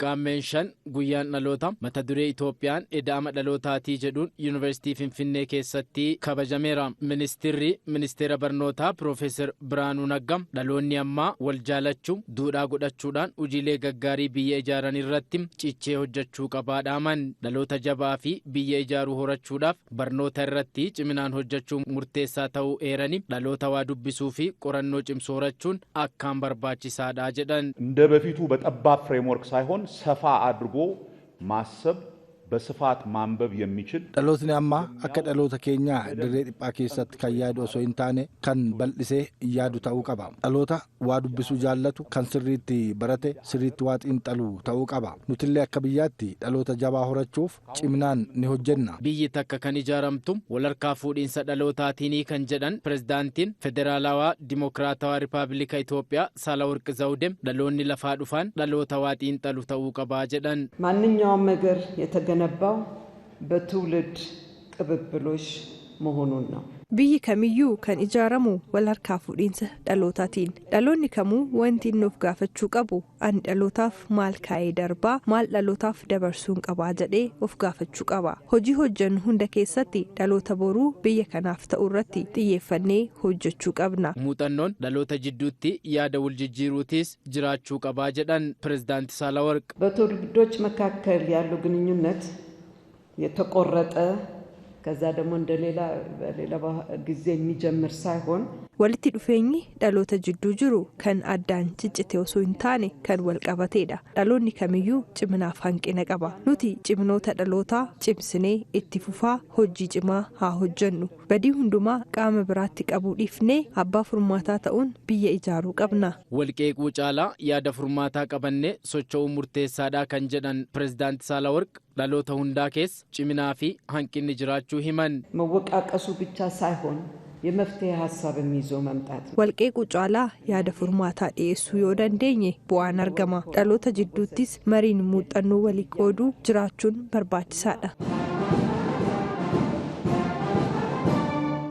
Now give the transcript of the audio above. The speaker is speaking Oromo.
Qaammeen 5 guyyaan dhaloota mata duree Itoophiyaan ida'ama dhalootaatii jedhuun Yuunivarsiitii Finfinnee keessatti kabajameera. Ministeerri Ministeera Barnootaa Piroofeesar Biraanuu Naggaa dhaloonni ammaa wal jaalachuu, duudhaa godhachuudhaan hojiilee gaggaarii biyya ijaaran irratti cichee hojjechuu qabaa dhaaman. Dhaloota jabaa fi biyya ijaaruu horachuudhaaf barnoota irratti ciminaan hojjechuun murteessaa ta'uu eerani dhaloota waa dubbisuu fi qorannoo cimsuu horachuun akkaan barbaachisaadha jedhan. እንደ በፊቱ በጠባብ ፍሬምወርክ ሳይሆን ሰፋ አድርጎ ማሰብ በስፋት ማንበብ የሚችል Dhalootni ammaa akka dhaloota keenyaa dirree dhiphaa keessatti kan yaadu osoo hin taane kan bal'isee yaadu ta'uu qaba. Dhaloota waa dubbisuu jaallatu, kan sirriitti barate, sirriitti waa xiinxalu ta'uu qaba. Nutillee akka biyyaatti dhaloota jabaa horachuuf ciminaan ni hojjenna. Biyyi takka kan ijaaramtu walharkaa fuudhiinsa dhalootaatiinii kan jedhan pirezidaantiin Federaalawaa Dimokiraatawaa Rippaabilika Itoophiyaa Saalaworqi Zawudee dhaloonni lafaa dhufaan dhaloota waa xiinxalu ta'uu qabaa jedhan. ማንኛውም ነገር የተገነባው በትውልድ ቅብብሎሽ መሆኑን ነው። Biyyi kamiyyuu kan ijaaramu wal harkaa fuudhiinsa dhalootaatiin. Dhaloonni kamuu wanti inni of gaafachuu qabu ani dhalootaaf maal kaa'ee darbaa, maal dhalootaaf dabarsuun qabaa jedhee of gaafachuu qaba. Hojii hojjennu hunda keessatti dhaloota boruu biyya kanaaf ta'u irratti xiyyeeffannee hojjechuu qabna. Muuxannoon dhaloota jidduutti yaada wal jijjiiruutis jiraachuu qabaa jedhan pirezidaanti Saalaworq. በትውልዶች መካከል ያለው ግንኙነት የተቆረጠ ከዛ ደግሞ እንደሌላ በሌላ ጊዜ የሚጀምር ሳይሆን Walitti dhufeenyi dhaloota jidduu jiru kan addaan ciccite osoo hin taane kan wal qabateedha. Dhaloonni kamiyyuu ciminaaf hanqina qaba. Nuti ciminoota dhalootaa cimsinee itti fufaa hojii cimaa haa hojjennu. Badii hundumaa qaama biraatti qabuu dhiifnee abbaa furmaataa ta'uun biyya ijaaruu qabna. Walqeequu caalaa yaada furmaataa qabannee socho'uu murteessaadha kan jedhan pirezidaanti Saalaworq dhaloota hundaa keessa ciminaa fi hanqinni jiraachuu himan. መወቃቀሱ ብቻ ሳይሆን የመፍትሄ ሀሳብም ይዞ መምጣት ነው። Walqeequu caalaa yaada furmaataa dhiyeessuu yoo dandeenye bu'aan argama. Dhaloota jidduuttis mariin muuxannoo walii qooduu jiraachuun barbaachisaadha.